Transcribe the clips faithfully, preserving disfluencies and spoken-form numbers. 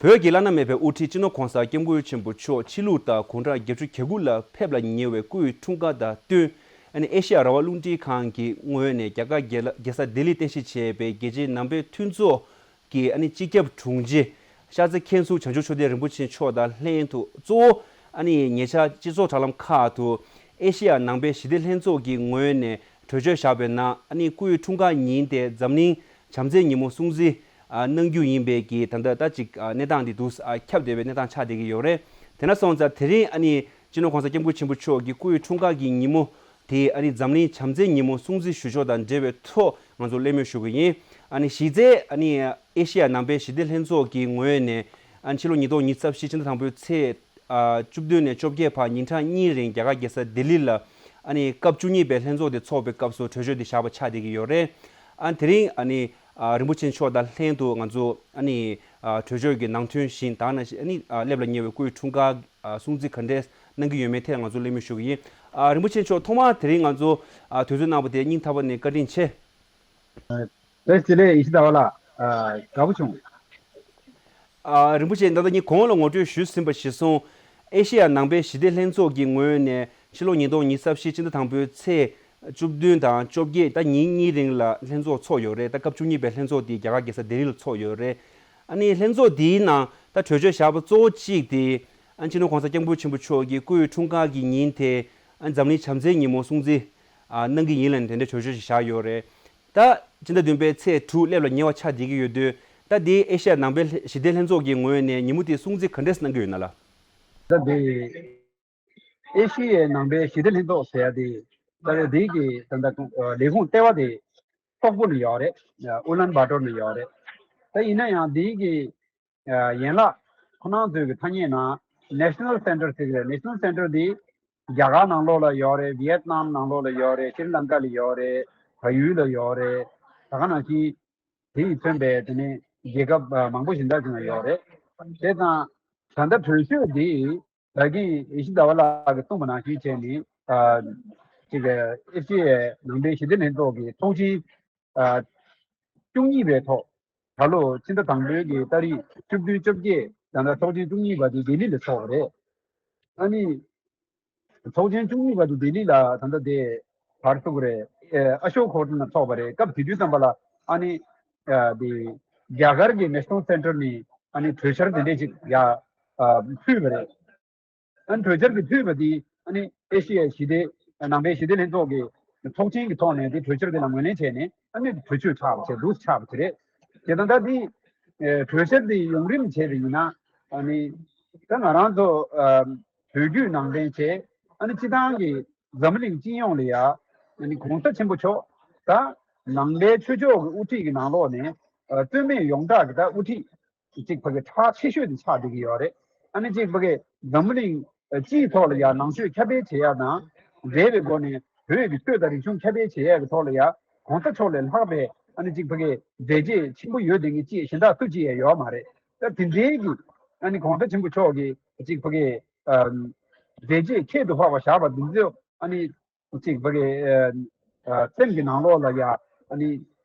བོད་ཀྱི་བླ་ན་མེད་པའི་དབུ་ཁྲིད་སྤྱི་ནོར་༧གོང་ས་༧སྐྱབས་མགོན་ཆེན་པོ་མཆོག་ཕྱི་ལུགས་དང་དགུང་གྲངས་བརྒྱད་ཅུ་གྱ་དགུ་ལ་ཕེབས་ལ་ཉེ་བའི་སྐུའི་འཁྲུངས་སྐར་དང་བསྟུན། ཨ་ནི་ཨེ་ཤེ་ཡ་རང་དབང་རླུང་འཕྲིན་ཁང་གི་ངོས་ནས་རྒྱ་གར་རྒྱལ་རྒྱལ་ས་ལྡི་ལིར་རྟེན་གཞི་བྱས་པའི་རྒྱལ་སྤྱིའི་ནང་པའི་མཐུན་ཚོགས་ཀྱི་ཨ་ནི་སྤྱི་ཁྱབ་དྲུང་ཆེ་ཤར་རྩེ་མཁན་ཟུར་བྱང་ཆུབ་མཆོག་ལྡན་རིན་པོ་ཆེ་མཆོག་དང་ལྷན་དུ། གཙོ་བོ་ཨ་ནི་ཉེ་ཆར་སྤྱི་ཚོགས་དྲ་ལམ་ཁག་ཏུ་ཨེ་ཤེ་ཡ་ནང་པའི་ཞི་བདེ་ལྷན་ཚོགས་ཀྱི་ངོས་ནས་གྲོས་ཆོད་བཞག་པའི་ནང་། ཨ་ནི་སྐུའི་འཁྲུངས་སྐར་ཉིན་དེ་འཛམ་གླིང་བྱམས་བརྩེའི་ཉིན་མོ་སྲུང་བརྩི་ཨ་གནང་རྒྱུ་ཡིན་པའི་གི་ད་ལྟ་ད་ཅིག་ཨ་གནས་སྟངས་འདི་འདུག་ཨ་ཁྱབ་བསྡད་པའི་གནས་སྟངས་ཆགས་བསྡད་ཀྱི་ཡོད་རེད། དེ་ན་སོང་ཙང་དེ་རིང་ཨ་ནི་སྤྱི་ནོར་༧གོང་ས་༧སྐྱབས་མགོན་ཆེན་པོ་མཆོག་གི་སྐུའི་འཁྲུངས་སྐར་གྱི་ཉིན་མོ་དེ་ཨ་ནི་འཛམ་གླིང་བྱམས་བརྩེའི་ཉིན་མོ་སྲུང་བརྩི་ཞུ་ཕྱོགས་དང་འབྲེལ་བའི་ཐོག་ང་ཚོ་གླེང་མོལ་ཞུ་གི་ཡིན། ཨ་ནི་གཞི་རྩའི་ཨ་ནི་ཨེ་ཤེ་ཡ་ནང་པའི་ཞི་བདེ་ལྷན་ཚོགས་ཀྱི་ངོས་ནས་ཨ་ནི་ཕྱི་ལོ་ཉིས་སྟོང་ཉི་ཤུ་རྩ་བཞི་ཕྱི་ཟླ་དང་པོའི་ཚེས་ཨ་བཅུ་བདུན་ནས་བཅོ་བརྒྱད་བར་ཉིན་གྲངས་གཉིས་རིང་རྒྱ་གར་རྒྱལ་ས་ལྡི་ལི་ལ་ཨ་ནི་སྐབས་བཅུ་གཉིས་པའི་ལྷན་ཚོགས་དེ་འཚོགས་པའི་སྐབས་སུ་གྲོས་ཆོད་དེ་བཞག་པ་ཆགས་བསྡད་ཀྱི་ཡོད་རེད། ཨ་ནི་དེ་རིང་ཨ་ནི་ཨ་རིན་པོ་ཆེ་མཆོག་དང་ལྷན་དུ་ང་ཚོ་ཨ་ནི་ཨ་གྲོས་ཆོད་ཀྱི་ནང་དོན་བཞིན་ད་ནང་བཞིན་ཨ་ནི་ཨ་སླེབས་ལ་ཉེ་བའི་སྐུའི་འཁྲུངས་སྐར་ཨ་སྲུང་བརྩི་ག་འདྲས་གནང་གི་ཡོད་མེད་ཐད་ང་ཚོ་གླེང་མོལ་ཞུ་གི་ཡིན། ཨ་རིན་པོ་ཆེ་མཆོག་ཐོག་མར་དེ་རིང་ང་ཚོ་ཨ་དུས་ཚོད་གནང་བ་དེ་སྙིང་ཐག་པ་ནས་བཀའ་དྲིན་ཆེ། བཀྲ་ཤིས་བདེ་ལེགས་ཡེ་ཤེས་ཟླ་བ་ལགས། ཨ་དགའ་པོ་བྱུང་། ཨ་རིན་པོ་ཆེ་ད་ལྟ་ངས་གོང་ལ་ངོ་སྤྲོད་ཞུས་ཟིན་པ་གཞིར་བཟུང་། ཨེ་ཤེ་ཡ་ནང་པའི་ཞི་བདེ་ལྷན་ཚོགས་ཀྱི་ངོས་ནས་ཕྱི་ལོ་ཉིས་སྟོང་ཉི་ཤུ་རྩ་བཞི་ཕྱི་ཟླ་དང་པོའི་ཚེས་བཅུ་བདུན་དང་བཅོ་བརྒྱད་ད་ཉིན་གཉིས་རིང་ལ་ལྷན་ཚོགས་ཚོགས་ཡོད་རེད། ད་སྐབས་བཅུ་གཉིས་པའི་ལྷན་ཚོགས་དེ་རྒྱ་གར་རྒྱལ་ས་ལྡི་ལི་ལ་ཚོགས་ཡོད་རེད། ཨ་ནི་ལྷན་ཚོགས་དེའི་ནང་ད་གྲོས་ཆོད་བཞག་པ་གཙོ་བོ་གཅིག་དེ་ཨ་ནི་སྤྱི་ནོར་༧གོང་ས་༧སྐྱབས་མགོན་ཆེན་པོ་མཆོག་གི་སྐུའི་འཁྲུངས་སྐར་གྱི་ཉིན་དེ་ཨ་ནི་འཛམ་གླིང་བྱམས་བརྩེའི་ཉིན་མོ་སྲུང་བརྩི་ཨ་གནང་གི་ཡིན་ལབ་ནས་དེ་འདྲའི་གྲོས་ཆོད་ཅིག་བཞག་ཡོད་རེད། ད་ཕྱི་ཟླ་བདུན་པའི་ཚེས་དྲུག་སླེབས་ལ་ཉེ་བ་ཆགས་བསྡད་ཀྱི་ཡོད་དུས། ད་འདི་ཨེ་ཤ་ཡ་ནང་པའི་ཞི་བདེ་ལྷན་ཚོགས་ཀྱི་ངོས་ནས་ཉིན་མོ་དེ་སྲུང་བརྩི་ག་འདྲས་གནང་གི་ཡོད་ན་ལགས། ད་འདི་ཨེ་ཤི་ཡའི་ནང་པའི་ཞི་བདེ་ལྷན་ཚོགས་ཟེར་ཡ་དེ་ད་རེས་འདི་གི་ད་ལྟ་ལས་ཁུངས་ལྟེ་བ་དེ་སོག་པོ་ནས་ཡོད་རེད། ཨུ་ལན་བྷ་ཏོར་ནས་ཡོད་རེད། ད་ཡིན་ན་ཡང་འདི་གི་ཡན་ལག་ཁོ་རང་ཚོའི་གི་ཐ་སྙད་ནང་National Center་ཟེར་གི་རེད། National Center་འདི་རྒྱ་གར་ནང་ལོགས་ལ་ཡོད་རེད། ཝི་ཡེད་ནམ་ནང་ལོགས་ལ་ཡོད་རེད། ཤྲི་ལང་ཀ་ལ་ཡོད་རེད། བལ་ཡུལ་ལ་ཡོད་རེད། ད་ག་ནང་བཞིན་དེ་ཡིས་མཚོན་པའི་དེ་ནས་རྒྱལ་ཁབ་མང་པོ་གཞན་དག་ཅིག་ན་ཡོད་རེད། དེ་དང་ད་ལྟ་གྲོས་ཆོད་འདི་ད་གིན་ཡེ་ཤེས་ཟླ་བ་ལགས་ཀྱིས་གསུངས་པ་ནང་བཞིན་བྱས་ནས་ཅིག་ཨེ་ཤི་ཡའི་ནང་པའི་ཞི་བདེ་ལྷན་ཚོགས་ཀྱི་ཚོགས་ཆེན་བཅུ་གཉིས་པའི་ཐོག་ད་ལོ་ཕྱི་ཟླ་དང་པོའི་གི་ཏ་རིག་བཅུ་བདུན་བཅོ་བརྒྱད་ད་ལྟ་ཚོགས་ཆེན་བཅུ་གཉིས་པ་དེ་ལྡི་ལི་ལ་ཚོགས་པ་རེད། ཨ་ནི་ཚོགས་ཆེན་བཅུ་གཉིས་པ་དེ་ལྡི་ལི་ལ་ད་ལྟ་དེ་བར་ཐུག་རེད། ཨ་ཤོག་ཧོ་ཊལ་ནང་ཚོགས་པ་རེད། སྐབས་དེ་དུས་ཙམ་པ་ལ་ཨ་ནི་དེ་རྒྱ་གར་གྱི་National Center་ནས་ཨ་ནི་གྲོས་འཆར་དེ་འདྲས་ཅིག་ཡ་ཕུལ་བ་རེད། ཨ་ནི་གྲོས་འཆར་གྱི་ཕུལ་བ་དེ་ཨ་ནི་ཨེ་ཤི་ཡའི་ཞི་བདེ་ནང་པའི་ཞི་བདེ་ལྷན་ཚོགས་ཀྱི་ཚོགས་ཆེན་གྱི་ཐོག་ནས་དེ་གྲོས་འཆར་དེ་ལ་ངོས་ལེན་བྱས་ནས་ཨ་ནི་གྲོས་ཆོད་ཆགས་པ་བྱས་འདུག་ཆགས་པ་དེ་རེད། དེ་དང་ད་དེ་གྲོས་འཆར་དེ་ཡོང་རིམ་བྱས་པ་ཡིན་ན་ཨ་ནི་ད་ང་རང་ཚོ་བོད་བརྒྱུད་ནང་བསྟན་བྱས་ཨ་ནི་སྤྱི་བཏང་གི་འཛམ་གླིང་སྤྱི་ཡོངས་ལ་ཡ་ཨ་ནི་གོང་ས་ཆེན་པོ་མཆོག་ད་ནང་པའི་ཆོས་ཕྱོགས་ཀྱི་དབུ་ཁྲིད་ཀྱི་ནང་ལོགས་ནས་རྩོད་མེད་ཡོངས་གྲགས་ཀྱི་ད་དབུ་ཁྲིད་གཅིག་ཕ་གི་གྲགས་ཆེ་ཤོས་དེ་ཆགས་བསྡད་ཀྱི་ཡོད་རེད། ཨ་ནི་གཅིག་ཕ་གི་འཛམ་གླིང་སྤྱིའི་ཐོག་ལ་ཡང་ནང་ཆོས་ཁྱབ་སྤེལ་བྱེད་ཡ་དང་འབྲེལ་བའི་སྒོ་ནས་བོད་ཀྱི་ཆོས་དང་རིག་གཞུང་ཁྱབ་སྤེལ་བྱེད་ཡ་གི་ཐོག་ལ་ཡང་གོང་ས་མཆོག་ལས་ལྷག་པའི་ཨ་ནི་གཅིག་ཕ་གི་མཛད་རྗེས་ཆེན་པོ་ཡོད་བསྡད་མཁན་ཅིག་གཞན་དག་སུ་གཅིག་ཡང་ཡོད་མ་རེད། ད་དེ་འདྲའི་གི་ཨ་ནི་གོང་ས་ཆེན་པོ་མཆོག་གི་གཅིག་ཕ་གི་མཛད་རྗེས་ཁྱད་དུ་འཕགས་པ་བཞག་པ་འདི་ཚོ་ཨ་ནི། གཅིག་ཕ་གི་ཨ་ཨ་སེམས་ཀྱི་ནང་ལོགས་ལ་ཡ་ཨ་ནི་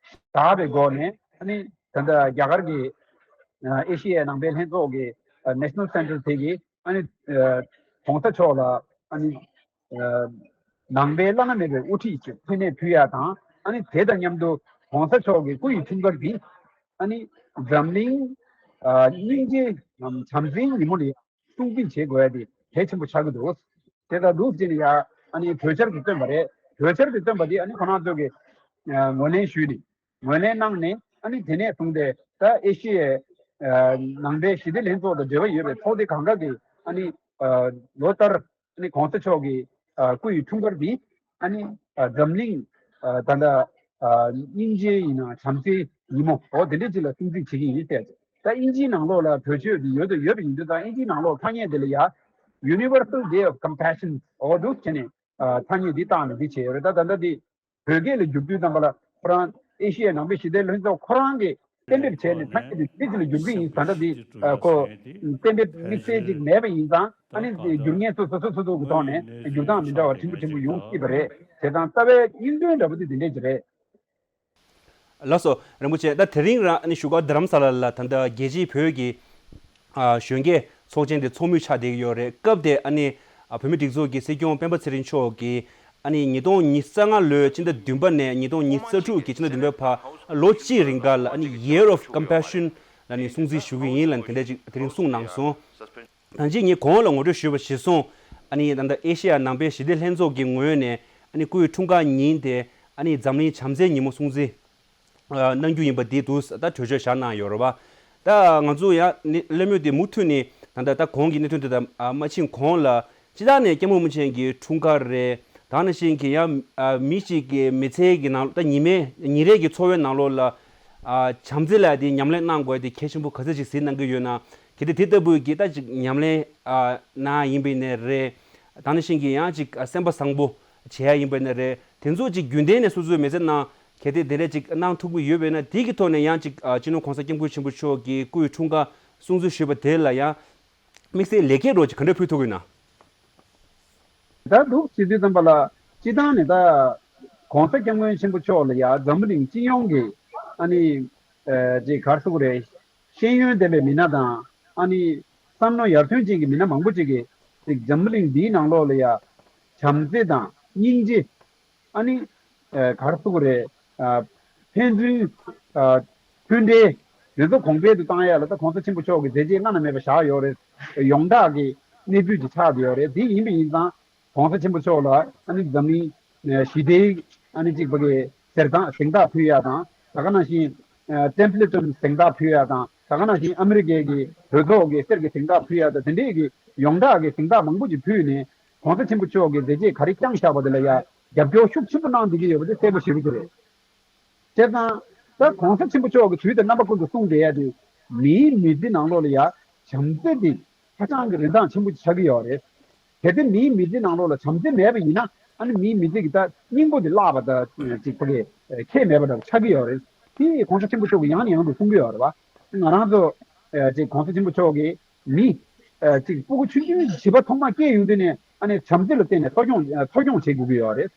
དག་པའི་སྒོ་ནས་ཨ་ནི་ད་ལྟ་རྒྱ་གར་གྱི་ཨ་ཨེ་ཤི་ཡའི་ནང་པའི་ལྷན་ཚོགས་ཀྱི་ཨ་National Center་དེ་གིས་ཨ་ནི་ཨ་གོང་ས་མཆོག་ལ་ཨ་ནི་ཨ་ནང་པའི་བླ་ན་མེད་པའི་དབུ་ཁྲིད་ཅིག་ཕུལ་ནས་ཕུལ་ཡ་དང་ཨ་ནི་དེ་དང་མཉམ་དུ་གོང་ས་མཆོག་གི་སྐུ་ཡི་འཁྲུངས་སྐར་འདི་ཨ་ནི་འཛམ་གླིང་ཨ་སྙིང་རྗེ་བྱམས་བརྩེའི་ཉིན་མོ་ལ་སྲུང་བརྩི་བྱེད་དགོས་ཡ་དེ་གལ་ཆེན་པོ་ཆགས་ཀྱི་འདུག་དེ་ལྟར་འདུག་ཟེར་ནས་ཡ་ཨ་ནི་གྲོས་འཆར་དེ་བཏོན་པ་རེད། གྲོས་འཆར་དེ་བཏོན་པ་དེ་ཨ་ནི་ཁོ་རང་ཚོ་གིས་ཨ་ངོས་ལེན་ཞུས་ནས་ངོས་ལེན་གནང་ནས་ཨ་ནི་དེ་ནས་བཟུང་སྟེ་ད་ཨེ་ཤི་ཡའི་ཨ་ནང་པའི་ཞི་བདེ་ལྷན་ཚོགས་དང་འབྲེལ་བ་ཡོད་པའི་ཚོགས་སྡེ་གང་ག་གིས་ཨ་ནི་ཨ་ལོ་ལྟར་ཨ་ནི་གོང་ས་མཆོག་གི་ཨ་སྐུ་ཡི་འཁྲུངས་སྐར་འདི་ཨ་ནི་ཨ་འཛམ་གླིང་ཨ་ད་ལྟ་ཨ་སྙིང་རྗེ་ཡིན་ན་བྱམས་བརྩེའི་ཉིན་མོ་འོ་དེ་འདྲ་ཅིག་ལ་སྲུང་བརྩི་བྱེད་ཀྱི་ཡིན་ཟེར། ད་དབྱིན་ཇིའི་ནང་ལོགས་ལ་གྲོས་ཆོད་འདི་ཡོད་དུ་ཡོད་པ་ཡིན་དུས་ད་དབྱིན་ཇིའི་ནང་ལོགས་ཐ་སྙད་འདི་ལ་ཡ་Universal Day of Compassion འོ་འདུག་བྱས་ནས་ཨ་ཐ་སྙད་འདི་བཏགས་ནས་འདི་བྱས་ཡོད་རེད། ད་ད་ལྟ་འདི་བོད་སྐད་ལ་བསྒྱུར་དུས་ཙམ་པ་ལ་ཁོ་རང་ཨེ་ཤི་ཡའི་ནང་པའི་ཞི་བདེ་ལྷན་ཚོགས་ཁོ་རང་གིས་གཏན་འབེབས་བྱས་ནས་ཐ་སྙད་འདི་འདི་ཅིག་ལ་བསྒྱུར་གྱི་ཡིན། ད་ལྟ་འདི་ཨ་ཁོ་གཏན་འབེབས་དམིགས་བསལ་ཅིག་མེད་པ་ཡིན་ཙང་ཨ་ནི་འདི་བསྒྱུར་མཁན་སོ་སོ་སོ་སོ་གི་ཐོག་ནས་བསྒྱུར་སྟངས་མི་འདྲ་བ་ཕྲན་བུ་ཕྲན་བུ་ཡོང་སྲིད་པ་རེད། བྱས་ཙང་རྩ་བའི་སྙིང་དོན་འདྲ་པོ་འདི་འདི་འདྲས་ཅིག་རེད། ལགས་སོ་རིན་པོ་ཆེ། ད་དེ་རིང་རང་ཨ་ནི་བཞུགས་སྒར་རྡ་རམ་ས་ལ་ལ་ད་ལྟ་རྒྱལ་སྤྱིའི་བོད་ཀྱི་ ཨ་གཞོན་སྐྱེས་ཚོགས་ཆེན་དེ་ཚོགས་མུས་ཆགས་བསྡད་ཀྱི་ཡོད་རེད། སྐབས་དེ་ཨ་ནི་ཨ་བོད་མི་སྒྲིག་འཛུགས་ཀྱི་སྲིད་སྐྱོང་སྤེན་པ་ཚེ་རིང་མཆོག་གིས་ཨ་ནི་ཉིས་སྟོང་ཉི་ཤུ་རྩ་ལྔ་ལོའི་ཕྱི་ཟླ་བདུན་པ་ནས་ཉིས་སྟོང་ཉི་ཤུ་རྩ་དྲུག་གི་ཕྱི་ཟླ་བདུན་པའི་བར་ལོ་གཅིག་རིང་ག་ལ་ཨ་ནི་Year of Compassion ལ་ནི་སྲུང་བརྩི་ཞུ་གི་ཡིན་ལ་དེ་འདྲ་ཅིག་དེ་རིང་གསུངས་གནང་སོང་། ད་ཅི་ངས་གོང་ལ་ངོ་སྤྲོད་ཞུས་པ་གཞིར་བཟུང་ཨ་ནི་ད་ལྟ་ཨེ་ཤེ་ཡ་ནང་པའི་ཞི་བདེ་ལྷན་ཚོགས་ཀྱི་ངོས་ནས་ཨ་ནི་སྐུའི་འཁྲུངས་སྐར་ཉིན་དེ་ཨ་ནི་འཛམ་གླིང་བྱམས་བརྩེའི་ཉིན་མོ་སྲུང་བརྩི་གནང་རྒྱུ་ཡིན་པ་འདི་འདུག་ད་གྲོས་ཆོད་བཞག་གནང་ཡོད་རེད་བ། ད་ང་ཚོ་ཡང་ནི་གླེང་མོལ་དེ་མུ་མཐུད་ནས་ད་ལྟ་ད་གོང་གི་གནད་དོན་དེ་དང་མ་ཕྱིན་གོང་ལ་སྤྱི་བཏང་ནས་སྐྱབས་མགོན་རིན་པོ་ཆེ་གི་འཁྲུངས་སྐར་རེད། ད་ནང་བཞིན་གྱི་ཡང་མི་གཅིག་གི་མི་ཚེ་གི་ནང་ད་ཉི་མའི་ཉིན་རེ་གི་འཚོ་བའི་ནང་ལོགས་ལ་བྱམས་བརྩེ་ལ་དེ་ཉམས་ལེན་གནང་དགོས་དེ་གལ་ཆེན་པོ་ག་ཚོད་ཅིག་གཟིགས་གནང་གི་ཡོད་ན། གལ་ཏེ་དེ་ལྟ་བུའི་གི་ད་ཅིག་ཉམས་ལེན་ཨ་གནང་ཡིན་པ་ཡིན་ནའི་རེད། ད་ནང་བཞིན་གྱི་ཡང་ཅིག་ཨ་སེམས་པ་བཟང་པོ་བྱེད་ཡ་ཡིན་པ་ཡིན་ནའི་རེད། དེ་ཚོ་ཅིག་རྒྱུན་ལྡན་ནས་སོ་སོའི་མི་ཚེ་ནང་གལ་ཏེ་དེ་འདྲ་ཅིག་གནང་ཐུབ་ཀྱི་ཡོད་པ་ཡིན་ན་དེ་གི་ཐོག་ནས་ཡང་ཅིག་ཨ་སྤྱི་ནོར་༸གོང་ས་༸སྐྱབས་མགོན་ཆེན་པོ་མཆོག་གི་སྐུའི་འཁྲུངས་སྐར་སྲུང་བརྩི་ཞུས་པ་དེ་ལ་ཡང་དམིགས་བསལ་ལེགས་སྐྱེས་རོགས་ཅིག་ག་འདྲ་ཕུལ་ཐུབ་ཀྱི་ཡོད་ན། ད་འདུག་བྱེད་དུས་ཙམ་པ་ལ་སྤྱི་བཏང་ནས་ད་༸གོང་ས་༸སྐྱབས་མགོན་ཆེན་པོ་མཆོག་ལ་ཡ་འཛམ་བུ་གླིང་སྤྱི་ཡོངས་ཀྱི་ཨ་ནི་ཨ་ཅིག་ག་རེ་ཟེར་དགོས་རེད། ཤེས་ཡོན་ལྡན་པའི་མི་སྣ་དང་ཨ་ནི་བསམ་བློ་ཡར་ཐོན་ཅན་གྱི་མི་སྣ་མང་པོ་ཅིག་གིས་ཅིག་འཛམ་བུ་གླིང་འདིའི་ནང་ལོགས་ལ་ཡ་བྱམས་བརྩེ་དང་སྙིང་རྗེ་ཨ་ནི་ཨ་ག་རེ་ཟེར་དགོས་རེད། ཨ་ཕན་ཚུན་ཨ་མཐུན་འབྲེལ་དེ་ཚོ་གོང་འཕེལ་དུ་བཏང་ཡ་ལ་ད་༸གོང་ས་ཆེན་པོ་མཆོག་གི་མཛད་རྗེས་བླ་ན་མེད་པ་བཞག་ཡོད་རེད། ཡོངས་གྲགས་ཀྱི་གནས་ཚུལ་ཅིག་ཆགས་བསྡད་ཡོད་རེད། དེ་ཡིན་པ་ཡིན་ཙང་༸གོང་ས་ཆེན་པོ་མཆོག་ལ་ཨ་ནི་འཛམ་གླིང་ཞི་བདེའི་ཨ་ནི་གཅིག་པ་གི་གཟེངས་རྟགས་གཟེངས་རྟགས་ཕུལ་ཡ་དང་། ད་ག་ནང་བཞིན་ཨ་ཊེམ་པི་ལེ་ཊོན་གཟེངས་རྟགས་ཕུལ་ཡ་དང་། ད་ག་ནང་བཞིན་ཨ་མི་རི་ཀའི་གི་གྲོས་ཚོགས་ཀྱི་གསེར་གྱི་གཟེངས་རྟགས་ཕུལ་ཡ་དང་། དེ་འདྲས་ཀྱི་ཡོངས་གྲགས་ཀྱི་གཟེངས་རྟགས་མང་པོ་ཅིག་ཕུལ་ནས་༸གོང་ས་ཆེན་པོ་མཆོག་གི་མཛད་རྗེས་ག་རེ་བསྐྱངས་བཞག་པ་དེ་ལ་ཡ་རྒྱབ་སྐྱོར་ཤུགས་ཆེན་པོ་གནང་བསྡད་ཀྱི་ཡོད་པ་དེ་གསལ་པོ་ཞེ་པོ་ཅིག་རེད། བྱས་ཙང་ད་༸གོང་ས་ཆེན་པོ་མཆོག་གིས་དུས་དང་རྣམ་པ་ཀུན་ཏུ་གསུངས་བསྡད་ཡ་དེ་མིའི་མི་ཚེ་ནང་ལོགས་ལ་ཡ་བྱམས་བརྩེ་དེ་ཧ་ཅང་གི་རིན་ཐང་ཆེན་པོ་ཆགས་ཀྱི་ཡོད་རེད། གལ་ཏེ་མིའི་མི་ཚེ་ནང་ལོགས་ལ་བྱམས་བརྩེ་མེད་པ་ཡིན་ན་ཨ་ནི་མིའི་མི་ཚེ་གི་ད་སྙིང་པོ་དེ་བརླག་པ་ད་ཅིག་ཕ་གི་ཁྱད་མེད་པ་འདྲ་བོ་ཆགས་ཀྱི་ཡོད་རེད། དེ་༸གོང་ས་ཆེན་པོ་མཆོག་གིས་ཡང་ནས་ཡང་དུ་གསུང་གི་ཡོད་རེད་བ། ང་རང་ཚོ་ཅིག་༸གོང་ས་ཆེན་པོ་མཆོག་གིས་མི་ཨ་ཅིག་སྤུ་གུ་ཆུང་ཆུང་བྱིས་པ་ཐོག་མ་སྐྱེས་ཡོང་དུས་ནས་ཨ་ནི་བྱམས་བརྩེ་ལ་བརྟེན་ནས་འཚོ་སྐྱོང་ཨ་འཚོ་སྐྱོང་བྱེད་དགོས་ཀྱི་ཡོད་རེད།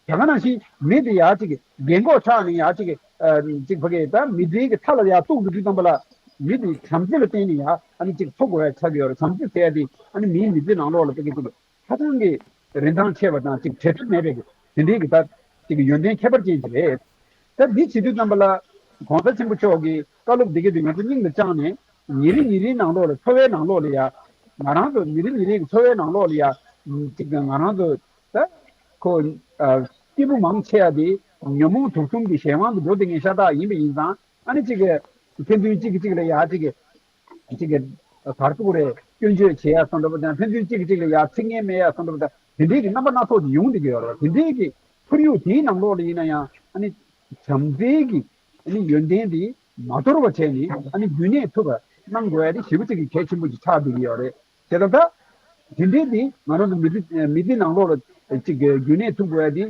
དེ་ག་ནང་བཞིན་མི་དེ་ཡ་ཅིག་རྒན་གོག་ཆགས་ནས་ཡ་ཅིག་ཨ་ཅིག་ཕ་གི་ད་མི་ཚེ་གི་མཐའ་ལ་ཡ་གཏུག་འགྲོ་དུས་ཙམ་པ་ལ་མི་དེ་བྱམས་བརྩེ་ལ་བརྟེན་ནས་ཡ་ཨ་ནི་ཅིག་འཚོ་དགོས་ཡ་ཆགས་ཀྱི་ཡོད་རེད། བྱམས་བརྩེ་ཟེར་ཡ་དེ་ཨ་ནི་མིའི་མི་ཚེ་ནང་ལོགས་ལ་ཕ་གི་ཅིག་ཧ་ཅང་གི་རིན་ཐང་ཆེ་བ་དང་ཅིག་བྲལ་ཐབས་མེད་པའི་དེ་འདྲའི་གི་ད་ཅིག་ཡོན་ཏན་ཁྱད་པར་ཅན་ཅིག་རེད། ད་འདི་བྱེད་དུས་ཙམ་པ་ལ་༸གོང་ས་ཆེན་པོ་མཆོག་གི་བཀའ་སློབ་འདི་གའི་དུས་ང་ཚོ་སྙིང་ལ་བཅངས་ནས་ཉིན་རེ་ཉིན་རེའི་ནང་ལོགས་ལ་འཚོ་བའི་ནང་ལོགས་ལ་ཡ་ང་རང་ཚོ་ཉིན་རེ་ཉིན་རེའི་འཚོ་བའི་ནང་ལོགས་ལ་ཡ་ཅིག་ང་རང་ཚོ་ད་ཁོ་ཨ་སྐྱིད་པོ་མང་ཆེ་བ་དེ་ཉོན་མོངས་དུག་གསུམ་གྱི་གཞན་དབང་དུ་འགྲོ་བསྡད་མཁན་ཤ་སྟག་ཡིན་པ་ཡིན་ཙང་ཨ་ནི་ཅིག་ཕན་ཚུན་གཅིག་གིས་གཅིག་ལ་ཡ་ཅིག་གཅིག་གིས་གར་ཐུག་རེད་སྐྱོན་བརྗོད་བྱེད་ཡ་བསམ་འདྲ་པོ་དང་ཕན་ཚུན་གཅིག་གིས་གཅིག་ལ་ཡ་ཚིག་ངན་སྨྲས་ཡ་བསམ་འདྲ་པོ་དང་དེ་འདྲའི་གི་རྣམ་པ་སྣ་ཚོགས་ཅིག་ཡོང་བསྡད་ཀྱི་ཡོད་རེད། དེ་འདྲའི་གི་ཁོར་ཡུག་དེའི་ནང་ལོགས་ལ་ཡིན་ན་ཡང་ཨ་ནི་བྱམས་བརྩེའི་གི་ཨ་ནི་ཡོན་ཏན་དེ་མ་དོར་བ་བྱས་ནས་ཨ་ནི་རྒྱུན་གནས་ཐུབ་པ་གནང་དགོས་ཡ་དེ་ཞེ་པོ་ཅིག་གི་གལ་ཆེན་པོ་ཅིག་ཆགས་བསྡད་ཀྱི་ཡོད་རེད། དེ་ལྟར་ད་དེ་འདྲའི་དེ་ང་རང་ཚོ་མི་ཚེ་མི་ཚེ་ནང་ལོགས་ལ་ཅིག་གི་རྒྱུན་གནས་ཐུབ་དགོས་ཡ་དེ་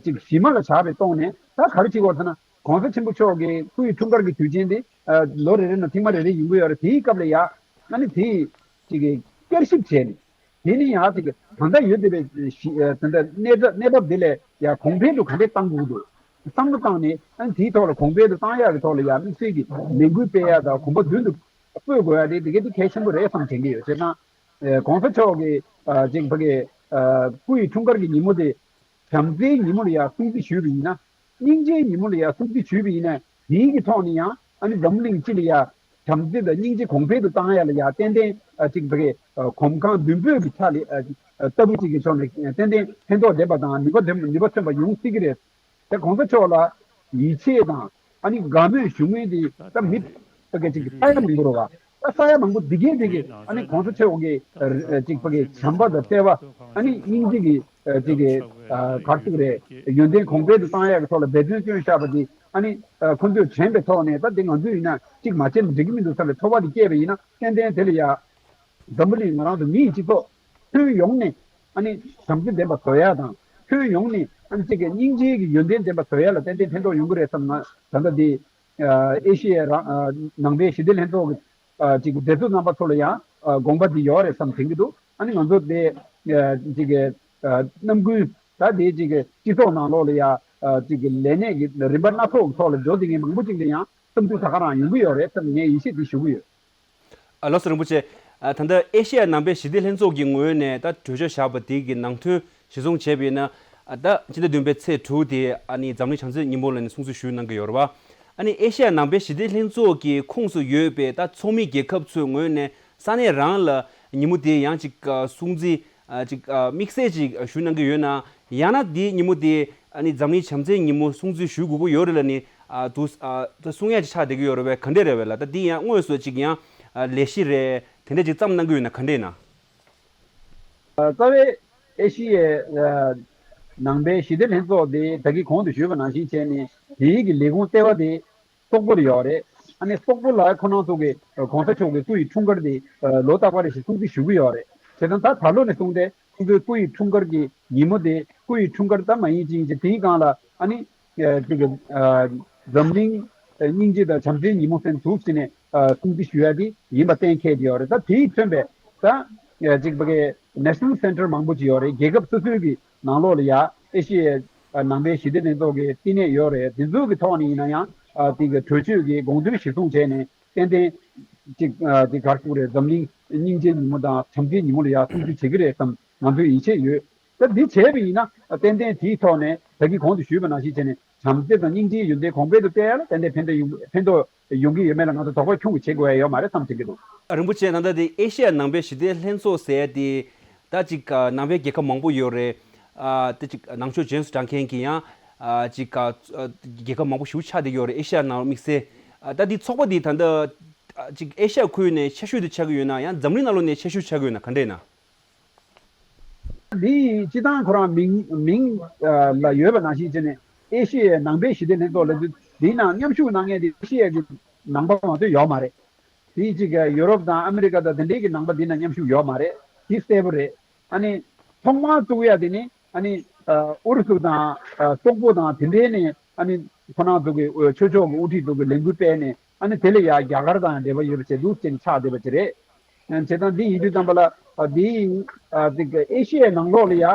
ཅིག་གཞི་མ་ལ་བཞག་པའི་ཐོག་ནས་ད་ག་རེ་བྱེད་དགོས་ཟེར་ན། གོང་ས་ཆེན་པོ་མཆོག་གི་སྐུའི་འཁྲུངས་སྐར་གྱི་དུས་ཆེན་དེ་ཨ་ལོ་རེ་རེ་ནང་ཐེངས་མ་རེ་རེ་ཡིན་གྱི་ཡོད་རེད། དེའི་སྐབས་ལ་ཡ་ཨ་ནི་དེ་ཅིག་གི་བསྐྱར་ཞིབ་བྱས་ནས་དེ་ནི་ཡང་ཅིག་གི་ད་ལྟ་ཡོད་བསྡད་པའི་ཞི་ཨ་ད་ལྟ་གནས་ཚ་གནས་བབ་འདི་ལས་ཡ་གོང་འཕེལ་དུ་ག་འདྲས་གཏང་དགོས་ཀྱི་འདུག་བསམ་བློ་བཏང་ནས་ཨ་ནི་དེའི་ཐོག་ལ་གོང་འཕེལ་དུ་གཏང་ཡག་གི་ཐོག་ལ་ཡ་དམིགས་བསལ་གྱི་ལས་འགུལ་སྤེལ་ཡག་དང་གོམ་པ་མདུན་དུ་སྤོས་དགོས་ཡག་དེ་དེ་གའི་དེ་གལ་ཆེན་པོ་རེད་བསམ་དྲན་གྱི་ཡོད། བྱས་ཙང་ཨ་གོང་ས་མཆོག་གི་ཨ་ཅིག་ཕ་གི་ཨ་སྐུའི་འཁྲུངས་སྐར་གྱི་ཉིན་མོ་དེ་བྱམས་བརྩེའི་ཉིན་མོ་ལ་ཡ་སྲུང་བརྩི་ཞུས་པ་ཡིན་ན། སྙིང་རྗེའི་ཉིན་མོ་ལ་ཡ་སྲུང་བརྩི་ཞུས་པ་ཡིན་ན། དེའི་གི་ཐོག་ནས་ཡང་ཨ་ནི་འཛམ་གླིང་སྤྱི་ལ་ཡ་བྱམས་བརྩེ་དང་སྙིང་རྗེ་གོང་འཕེལ་དུ་བཏང་ཡ་ལ་ཡ་ཏན་ཏན་ཨ་ཅིག་ཕ་གི་ཨ་གོམ་གང་མདུན་སྤོས་ཀྱི་ཆ་ལ་ཨ་ཨ་ལྟ་བུ་ཅིག་གི་ཕྱོགས་ནས་ཏན་ཏན་ཕན་ཐོགས་ལྡན་པ་དང་ནུས་པ་ལྡན་ནུས་པ་ཐོན་པ་ཡོང་སྲིད་ཀྱི་རེད། དེ་གོང་ས་མཆོག་ལ་ཡིད་ཆེས་དང་ཨ་ནི་དགའ་མོས་ཞུ་མཁན་དེ་ད་མི་ཕ་གི་ཅིག་གི་ས་ཡ་མང་པོ་རེད་བ། ད་ས་ཡ་མང་པོ་འདི་གའི་འདི་གི་ཨ་ནི་གོང་ས་མཆོག་གི་ཨ་ཅིག་ཕ་གི་བྱམས་པ་དང་བརྩེ་བ་ཨ་ནི་སྙིང་རྗེ་གི་ཨ་ཅིག་གི་ཨ་གར་ཐུག་རེད། ཡོན་ཏན་གོང་འཕེལ་དུ་བཏང་ཡག་གི་ཐོག་ལ་འབད་བརྩོན་བསྐྱོན་བཞག་པ་འདི་ཨ་ནི་ཨ་ཁོང་ཚོས་དྲན་པའི་ཐོག་ནས་ད་འདི་ང་ཚོས་ཡིན་ན་གཅིག་མ་བྱས་ན་འགྲིག་གི་མི་འདུག་བསམ་པའི་ཚོར་བ་འདི་སྐྱེས་པ་ཡིན་ན་ཏན་ཏན་དེ་ལ་ཡ། འཛམ་བུ་གླིང་ང་རང་ཚོ་མིའི་སྤྱི་ཚོགས་ཁྱོན་ཡོངས་ནས་ཨ་ནི་བྱམས་བརྩེ་ལྡན་པ་བཟོ་ཡ་དང་ཁྱོན་ཡོངས་ནས་ཨ་ནི་གཅིག་གི་སྙིང་རྗེ་གི་ཡོན་ཏན་ལྡན་པ་བཟོ་ཡ་ལ་ཏན་ཏན་ཕན་ཐོགས་ཡོང་གི་རེད་བསམ་ན། ད་ལྟ་འདི་ཨ་ཨེ་ཤི་ཡའི་རང་ཨ་ནང་པའི་ཞི་བདེ་ལྷན་ཚོགས་ཀྱི་ཨ་གཅིག་གི་སྡེ་ཚོགས་རྣམ་པ་ཚོ་ལ་ཡང་ཨ་དགོངས་པ་འདི་ཡོད་རེད་བསམ་དྲན་གྱི་འདུག་ཨ་ནི་ང་ཚོ་འདི་ཨ་གཅིག་གི་ཨ་རྣམ་ཀུན་ད་འདི་གཅིག་གི་སྤྱི་ཚོགས་ནང་ལོགས་ལ་ཡང་ཨ་གཅིག་གི་ལས་གནས་ཀྱི་རིམ་པ་སྣ་ཚོགས་ཀྱི་ཐོག་ལ་འགྲོ་བསྡད་མཁན་མང་པོ་ཅིག་ལ་ཡང་བསམ་ཚུལ་ད་ག་རང་ཡོང་གི་ཡོད་རེད་བསམ་ངས་ཡིད་ཆེས་འདི་ཞུ་གི་ཡོད། ལགས་སོ་རིན་པོ་ཆེ། ཨ་ད་ལྟ་ཨེ་ཤེ་ཡ་ནང་པའི་ཞི་བདེ་ལྷན་ཚོགས་ཀྱི་ངོས་ནས་ད་གྲོས་ཆོད་བཞག་པ་དེ་གི་ནང་དོན་གཞིར་བཟུང་བྱས་པ་ཡིན་ན། ཨ་ད་ཕྱི་ཟླ་བདུན་པའི་ཚེས་དྲུག་དེ་ཨ་ནི་འཛམ་གླིང་བྱམས་བརྩེའི་ཉིན་མོ་ལ་ནི་སྲུང་བརྩི་ཞུས་གནང་གི་ཡོད་རེད་བ། ཨ་ནི་ཨེ་ཤེ་ཡ་ནང་པའི་ཞི་བདེ་ལྷན་ཚོགས་ཀྱི་ཁོངས་སུ་ཡོད་པའི་ད་ཚོགས་མི་རྒྱལ་ཁབ་ཚོའི་ངོས་ནས་ས་གནས་རང་ལ་ཉིན་མོ་དེ་ཡང་ཅིག་ཨ་སྲུང་བརྩི་ཨ་ཅིག་ཨ་དམིགས་བསལ་ཅིག་ཞུ་གནང་གི་ཡོད་ན། ཡང་ན་དེའི་ཉིན་མོ་དེ་ཨ་ནི་འཛམ་གླིང་བྱམས་བརྩེའི་ཉིན་མོ་སྲུང་བརྩི་ཞུ་དགོས་ཀྱི་ཡོད་རེད་ལབ་ནི་ཨ་འདུག་ཨ་ད་གསུང་ཡ་ཅིག་ཆགས་བསྡད་ཀྱི་ཡོད་རེད་བས། ག་འདྲས་རེད་བས་ལ། ད་དེ་ཡང་དངོས་སུ་ཅིག་ཡང་ཨ་ལས་གཞི་རེད་དེ་འདྲས་ཅིག་བརྩམས་གནང་གི་ཡོད་ན་ག་འདྲས་ཡིན་ན། རྩ་བའི་ཨེ་ཤི་ཡའི་ནང་པའི་ཞི་བདེ་ལྷན་ཚོགས་དེ་ད་གིན་གོང་དུ་ཞུས་པ་ནང་བཞིན་བྱས་ནས་དེའི་གི་ལས་ཁུངས་ལྟེ་བ་དེ་སོག་པོ་ལ་ཡོད་རེད། ཨ་ནི་སོག་པོ་ལ་ཁོ་རང་ཚོ་གི་གོང་ས་མཆོག་གི་སྐུ་ཡི་འཁྲུངས་སྐར་དེ་ལོ་རྟག་པར་རེ་བཞིན་སྲུང་བརྩི་ཞུ་གི་ཡོད་རེད། བྱས་ཙང་ད་ད་ལོ་ནས་བཟུང་སྟེ་ཁོང་ཚོའི་སྐུ་ཡི་འཁྲུངས་སྐར་གྱི་ཉིན་མོ་དེ་སྐུ་ཡི་འཁྲུངས་སྐར་ད་མ་ཡིན་ཅིག་ཡིན་ཅིག་དེའི་སྒང་ལ་ཨ་ནི་ཅིག་འཛམ་གླིང་སྙིང་རྗེ་དང་བྱམས་བརྩེའི་ཉིན་མོ་ཟེར་འདུག་ཟེར་ནས་སྲུང་བརྩི་ཞུ་ཡ་དེ་ཡིན་པ་གཏན་འཁེལ་གྱི་ཡོད་རེད། ད་དེའི་མཚོན་པའི་ད་ཅིག་ཕ་གི་National Center་མང་པོ་ཅིག་ཡོད་རེད། རྒྱལ་ཁབ་སོ་སོའི་གི་ནང་ལོགས་ལ་ཡ་ཨེ་ཤི་ཡའི་ནང་པའི་ཞི་བདེ་ལྷན་ཚོགས་ཀྱི་བསྟི་གནས་ཡོད་རེད། དེ་ཚོའི་གི་ཐོག་ནས་ཡིན་ན་ཡང་དེ་གི་གྲོས་ཆོད་ཀྱི་དགོངས་དོན་གཞིར་བཟུང་བྱས་ནས་ཏན་ཏན་ཅིག་དེ་གར་ཞུགས་རེད། འཛམ་གླིང་སྙིང་རྗེའི་ཉིན་མོ་དང་བྱམས་བརྩེའི་ཉིན་མོ་ལ་ཡ་སྲུང་བརྩི་བྱེད་ཀྱི་རེད་བསམ་ང་ཚོའི་ཡིད་ཆེས་ཡོད། ད་འདི་བྱས་པ་ཡིན་ན་ཏན་ཏན་དེའི་ཐོག་ནས་ད་གིན་གོང་དུ་ཞུས་པ་ནང་བཞིན་བྱས་ནས་བྱམས་བརྩེ་དང་སྙིང་རྗེའི་ཡོན་ཏན་གོང་འཕེལ་དུ་བསྟན་ཡ་ལ་ཏན་ཏན་ཕན་ཐོགས་ཡོང་ཕན་ཐོགས་ཡོང་གི་ཡོད་མེད་ལ་ང་ཚོ་དོགས་པ་ཁྱོང་གི་བྱེད་དགོས་ཡ་ཡོད་མ་རེད་བསམ་བྱེད་ཀྱི་འདུག། རིན་པོ་ཆེ། ད་ལྟ་དེ་ཨེ་ཤེ་ཡ་ནང་པའི་ཞི་བདེ་ལྷན་ཚོགས་ཟེར་དེ་ད་ཅིག་ནང་པའི་རྒྱལ་ཁབ་མང་པོ་ཡོད་རེད། ཨ་དེ་ཅིག་ནང་ཆོས་རྗེས་སུ་འབྲང་མཁན་གྱི་ཡང་ཨ་ཅིག་རྒྱལ་ཁབ་མང་པོ་ཞེ་པོ་ཆགས་བསྡད་ཡོད་རེད། ཨེ་ཤེ་ཡ་ནང་དམིགས་བསལ། ཨ་ད་དེ་ཚོགས་པ་དེ་ད་ལྟ་ཅིག་ཨེ་ཤེ་ཡ་ཁུལ་ནས་ཆེ་ཤོས་དེ་ཆགས་ཀྱི་ཡོད་ན་ཡང་འཛམ་གླིང་ནང་ལོགས་ནས་ཆེ་ཤོས་ཆགས་ཀྱི་ཡོད་ན་ག་འདྲས་ཡིན་ན། འདི་སྤྱི་བཏང་ཁོ་རང་མིང་མིང་ལ་ཡོད་པ་ནང་བཞིན་བྱས་ནས་ཨེ་ཤེ་ཡའི་ནང་པའི་ཞི་བདེ་ལྷན་ཚོགས་ལབ་དུས་འདིའི་ནང་མཉམ་ཞུགས་གནང་མཁན་དེ་ཨེ་ཤེ་ཡ་གི་ནང་པ་མ་གཏོགས་ཡོད་མ་རེད། དེ་གཅིག་ཡུ་རོབ་དང་ཨ་མི་རི་ཀ་དང་དེ་འདྲའི་གི་ནང་པ་འདི་ན་མཉམ་ཞུགས་ཡོད་མ་རེད། དེ་གསལ་པོ་རེད། ཨ་ནི་ཐོག་མར་བཙུགས་ཡ་དེ་ནི་ཨ་ནི་ཨུ་རུ་སུ་དང་སོག་པོ་དང་དེ་འདྲའི་ནས་ཨ་ནི་ཁོ་རང་ཚོ་གི་ཆོས་ཕྱོགས་ཀྱི་དབུ་ཁྲིད་ཚོ་གི་ལས་འགུལ་སྤེལ་ནས་ཨ་ནི་དེ་ལ་ཡ་རྒྱ་གར་དང་འབྲེལ་བ་ཡོད་པ་བྱས་འདུག་ཅེས་ཆགས་བསྡད་པ་ཅིག་རེད། བྱས་ཙང་འདི་ཡིན་དུས་ཙམ་པ་ལ་འདི་ཨེ་ཤི་ཡའི་ནང་ལོགས་ལ་ཡ་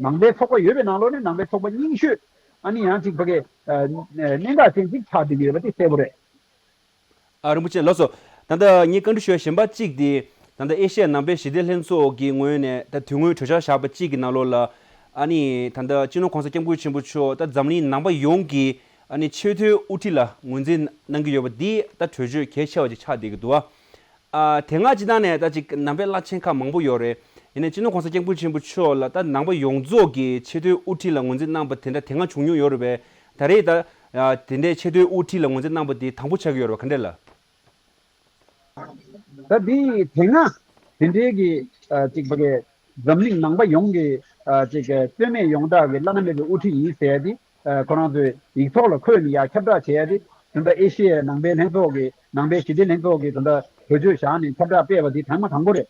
ནང་པའི་ཚོགས་པ་ཡོད་པའི་ནང་ལོགས་ནས་ནང་པའི་ཚོགས་པ་རྙིང་ཤོས་ཨ་ནི་ཡང་ཅིག་ཕ་གི་གནད་འགག་ཅན་ཅིག་ཆགས་བསྡད་ཀྱི་ཡོད་པ་དེ་གསལ་པོ་རེད། ཨ་རིན་པོ་ཆེ་ལགས་སོ། ད་ལྟ་ངས་བཀའ་འདྲི་ཞུ་ཡ་གཞན་པ་གཅིག་དེ་ད་ལྟ་ཨེ་ཤེ་ཡ་ནང་པའི་ཞི་བདེ་ལྷན་ཚོགས་ཀྱི་ངོས་ནས་ད་དེ་སྔོན་གྲོས་འཆར་བཞག་པ་གཅིག་གི་ནང་ལོགས་ལ་ཨ་ནི་ད་ལྟ་སྤྱི་ནོར་གོང་ས་སྐྱབས་མགོན་ཆེན་པོ་མཆོག་ད་འཛམ་གླིང་ནང་པ་ཡོངས་ཀྱི་ཨ་ནི་ཆེས་མཐོའི་དབུ་ཁྲིད་ལ་ངོས་འཛིན་གནང་གི་ཡོད་པ་འདི་ད་གྲོས་ཆོད་གལ་ཆེ་བ་ཅིག་ཆགས་བསྡད་ཀྱི་འདུག་ཨ། ཨ་དེ་སྔ་སྤྱི་བཏང་ནས་ད་ཅིག་ནང་པའི་བླ་ཆེན་ཁག་མང་པོ་ཡོད་རེད། ཡིན་ནའི་སྤྱི་ནོར་གོང་ས་སྐྱབས་མགོན་ཆེན་པོ་མཆོག་ལ་ད་ནང་པ་ཡོངས་རྫོགས་ཀྱི་ཆེས་མཐོའི་དབུ་ཁྲིད་ལ་ངོས་འཛིན་གནང་པ་དེ་འདྲ་དེ་སྔ་བྱུང་མྱོང་ཡོད་རེད་པས། ད་རེས་ད་ཨ་དེ་འདྲའི་ཆེས་མཐོའི་དབུ་ཁྲིད་ལ་ངོས་འཛིན་གནང་པ་དེ་དང་པོ་ཆགས་ཀྱི་ཡོད་རེད་པ། ག་འདྲས་ལ། ད་འདི་དེ་སྔ་དེ་འདྲའི་གི་ཨ་ཅིག་ཕ་གི་འཛམ་གླིང་ནང་པ་ཡོངས་ཀྱི་ཨ་ཅིག་རྩོད་མེད་ཡོངས་གྲགས་ཀྱི་བླ་ན་མེད་པའི་དབུ་ཁྲིད་ཡིན་ཟེར་ཏེ་ཨ་ཁོ་རང་ཚོས་ཡིག་ཐོག་ལ་འཁོད་ནས་ཡར་ཁྱབ་བསྒྲགས་བྱས་ཏེ་ད་ལྟ་ཨེ་ཤི་ཡའི་ནང་པའི་ལྷན་ཚོགས་ཀྱི་ནང་པའི་ཞི་བདེ་ལྷན་ཚོགས་ཀྱི་ད་ལྟ་གྲོས་ཆོད་བཞག་ནས་ཁྱབ་བསྒྲགས་སྤེལ་བ་འདི་དང་མ་དང་པོ་རེད།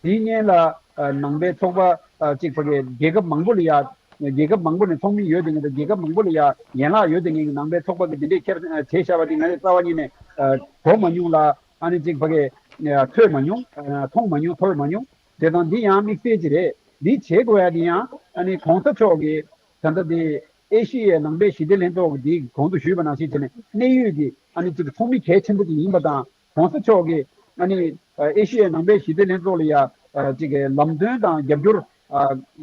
དེའི་སྔོན་ལ་ཨ་ནང་པའི་ཚོགས་པ་ཨ་གཅིག་ཕ་གི་རྒྱལ་ཁབ་མང་པོ་ལ་ཡ་རྒྱལ་ཁབ་མང་པོ་ནས་ཚོགས་མི་ཡོད་དེ་ངེས་དང་རྒྱལ་ཁབ་མང་པོ་ལ་ཡ་ཡན་ལག་ཡོད་དེ་ངེས་ཀྱི་ནང་པའི་ཚོགས་པ་གི་འདི་འདྲའི་ཁྱབ་བྱས་བཞག་པ་དེ་ང་རེ་རྩ་བ་ཉིད་ནས་ཨ་གོ་མ་མྱོང་ལ་ཨ་ནི་གཅིག་ཕ་གི་ཨ་ཐོས་མ་མྱོང་ཨ་མཐོང་མ་མྱོང་ཐོས་མ་མྱོང་དེ་དང་འདི་ཡང་དམིགས་བསལ་ཅིག་རེད། འདི་བྱེད་དགོས་ཡ་དེ་ཡང་ཨ་ནི་གོང་ས་མཆོག་གི་ད་ལྟ་དེ་ཨེ་ཤི་ཡའི་ནང་པའི་ཞི་བདེ་ལྷན་ཚོགས་ཀྱི་འདི་གོང་དུ་ཞུས་པ་ནང་བཞིན་བྱས་ནས་གནད་ཡོད་ཀྱི་ཨ་ནི་གཅིག་ཚོགས་མི་གལ་ཆེན་པོ་ཅིག་ཡིན་པ་དང་། གོང་ས་མཆོག་གིས་ཨ་ནི་ཨེ་ཤི་ཡའི་ནང་པའི་ཞི་བདེ་ལྷན་ཚོགས་ལ་ཡ་ཅིག་ལམ་སྟོན་དང་རྒྱབ་སྐྱོར་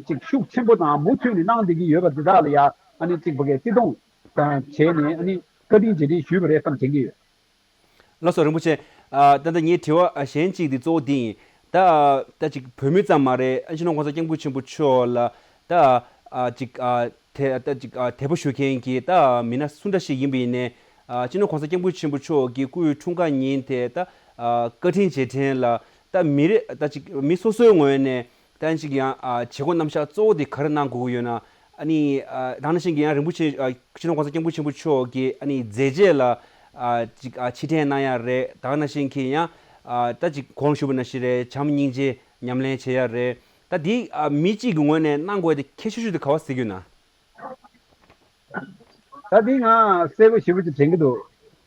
ཅིག་ཤུགས་ཆེན་པོ་དང་མུ་མཐུད་ནས་གནང་བསྡད་ཀྱི་ཡོད་པ་འདི་དག་ལ་ཡ་ཨ་ནི་ཅིག་བརྩི་མཐོང་དང་བྱས་ནས་ཨ་ནི་བཀའ་དྲིན་རྗེས་དྲན་ཞུས་པ་རེད་བསམ་དྲན་གྱི་ཡོད། ལགས་སོ་རིན་པོ་ཆེ། ད་ལྟ་ངའི་དྲི་བ་གཞན་གཅིག་དེ་གཙོ་བོ་འདི་ཡིན། ད་ད་ཅིག་བོད་མི་ཙམ་མ་རེད། ཨ་སྤྱི་ནོར་གོང་ས་སྐྱབས་མགོན་ཆེན་པོ་མཆོག་ལ་ད་ཅིག་དེ་ད་ཅིག་དད་པ་ཞུ་མཁན་གྱི་ད་མི་སྣ་སུ་འདྲ་ཞིག་ཡིན་པ་ཡིན་ནའི། ཨ་སྤྱི་ནོར་གོང་ས་སྐྱབས་མགོན་ཆེན་པོ་མཆོག་གི་སྐུའི་འཁྲུངས་སྐར་ཉིན་དེ་ད་ཨ་བཀའ་དྲིན་རྗེས་དྲན་ལ་ད་མི་རེ་ད་ཅིག་མི་སོ་སོའི་ངོས་ནས་ད་ཅིག་ཡང་ཨ་བྱེད་སྒོ་རྣམ་གཞག་གཙོ་བོ་དེ་ག་རེ་གནང་དགོས་ཀྱི་ཡོད་ན། ཨ་ནི་ཨ་ད་ག་ནང་བཞིན་གྱི་ཡང་རིན་པོ་ཆེ་ཨ་སྤྱི་ནོར་གོང་ས་སྐྱབས་མགོན་ཆེན་པོ་མཆོག་གི་ཨ་ནི་མཛད་རྗེས་ལ་ཨ་ཅིག་ཨ་ཕྱིར་དྲན་གནང་ཡ་རེད། ད་ག་ནང་བཞིན་གྱི་ཡང་ཨ་ད་ཅིག་གོང་ཞུས་པ་ནང་བཞིན་རེད། བྱམས་སྙིང་རྗེ་ཉམས་ལེན་བྱེད་ཡ་རེད། ད་འདི་ཨ་མི་གཅིག་གི་ངོས་ནས་གནང་དགོས་དེ་གལ་ཆེ་ཤོས་དེ་ག་བ་ཟེར་གྱི་ཡོད་ན། ད་འདི་ང་གསལ་པོ་ཞེ་པོ་ཅིག་དྲན་གྱི་འདུག།